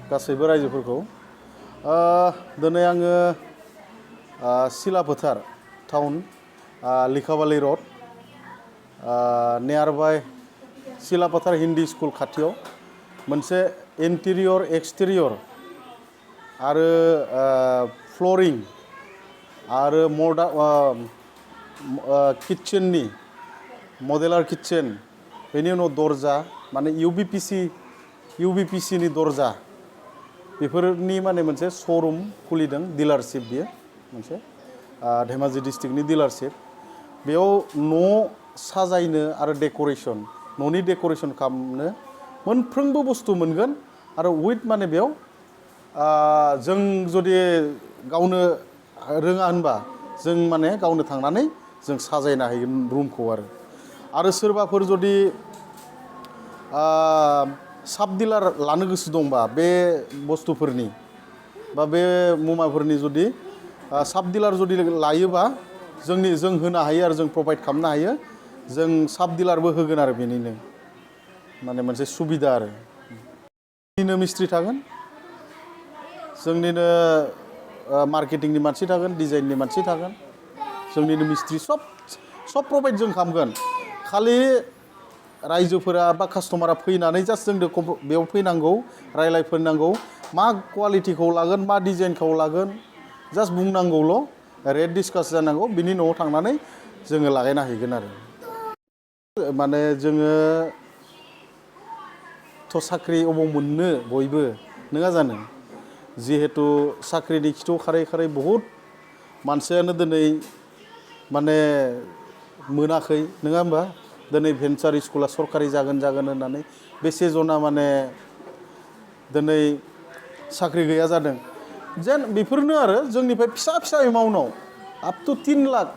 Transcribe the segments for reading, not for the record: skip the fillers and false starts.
गासैबो रायजोफोरखौ दिनै आङो सिलाफोथार टाउन लिखाबालि रड नियार बाय सिलाफोथार हिन्दी स्कुल खाथियाव मोनसे इन्टेरियर एक्सटेरियर आरो फ्लरिं आरो किचेननि मडेलार किचेन बेनि उनाव दर्जा माने UVPC नि दर्जा बेफोरनि माने मोनसे श'रुम खुलिदों डिलारशिप बियो मोनसे धेमाजि डिस्ट्रिक्टनि डिलारशिप बेयाव न' साजायनो आरो डेक'रेसन न'नि डेक'रेसन खालामनो मोनफ्रोमबो बुस्थु मोनगोन आरो उइथ माने बेयाव जों जुदि गावनो रोङा होनबा जों माने गावनो थांनानै जों साजायनो हायो रुमखौ आरो सोरबाफोर जुदि साब डिलार लानो गोसो दंबा बे बुस्थुफोरनि बा बे मुवाफोरनि जुदि साब डिलार जुदि लायोबा जों होनो हायो आरो जों प्रभाइड खालामनो हायो जों साब डिलारबो होगोन आरो बेनिनो माने मोनसे सुबिदा आरो जोंनिनो मिस्ट्रि थागोन जोंनिनो मार्केटिंनि मानसि थागोन डिजाइननि मानसि थागोन जोंनिनो मिस्ट्रि सब प्रभाइड जों खालामगोन खालि रायजोफोरा बा कास्टमारा फैनानै जास्ट जोंनो बेयाव फैनांगौ रायलायफैनांगौ मा क्वालिटिखौ लागोन मा डिजाइनखौ लागोन जास्ट बुंनांगौल' रेट डिसकास जानांगौ बिनि न'आव थांनानै जोङो लागायना हैगोन आरो माने जोङो थ' साख्रि अबाव मोननो बयबो नङा जानो जिहेतु साख्रिनि खिथु खारै खारै बहुद मानसियानो दिनै माने मोनाखै नङा होमबा दिनै भेन्सार स्कुला सरकारि जागोन होननानै बेसे जना माने दिनै साख्रि गैया जादों जेन बेफोरनो आरो जोंनिफ्राय फिसा एमाउन्टआव आप टु 3 लाख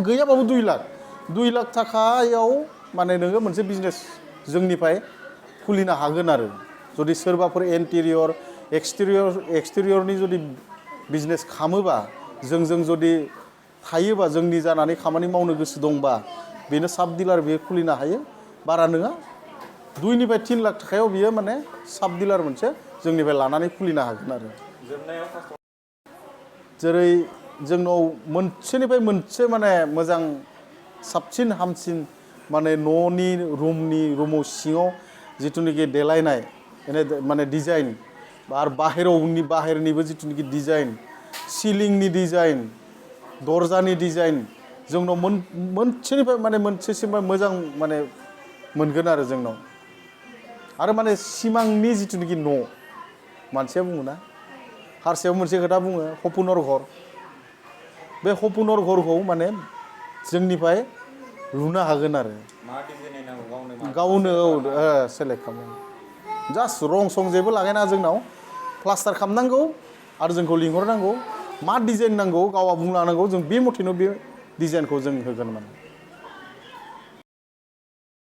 गैयाबाबो 2 लाख थाखायाव माने नोङो मोनसे बिजनेस जोंनिफ्राय खुलिनो हागोन आरो जुदि सोरबाफोर इन्टेरियर एक्सटेरियरनि जुदि बिजनेस खालामोबा जोंजों जुदि थायोबा जोंनि जानानै खामानि मावनो गोसो दंबा बेनो साब डिलार बियो खुलिनो हायो बारा नङा 2 निफ्राय 3 लाख थाखायाव बियो माने साब डिलार मोनसे जोंनिफ्राय लानानै खुलिनो हागोन आरो जेरै जोंनाव मोनसेनिफ्राय मोनसे माने मोजां साबसिन हामसिन माने न'नि रुमाव सिङाव जिथुनिखि देलायनाय माने डिजाइन आरो बाहेरनिबो जिथुनिखि डिजाइन सिलिंनि डिजाइन दर्जानि डिजाइन जोंनाव मोनसेनिफ्राय माने मोनसेसिम मोजां माने मोनगोन आरो जोंनाव आरो माने सिमांनि जिथुनिखि न' मानसिया बुङोना हारसायाव मोनसे खोथा बुङो हपुनर घर बे हपुनर घरखौ माने जोंनिफ्राय लुनो हागोन आरो गावनो सेलेक्ट खालामो जास्ट रं सं जेबो लागायना जोंनाव प्लास्टार खालामनांगौ आरो जोंखौ लिंहरनांगौ मा डिजाइन नांगौ गावा बुंलांनांगौ जों बे मथेनो बे डिजाइनखौ जों होगोन माने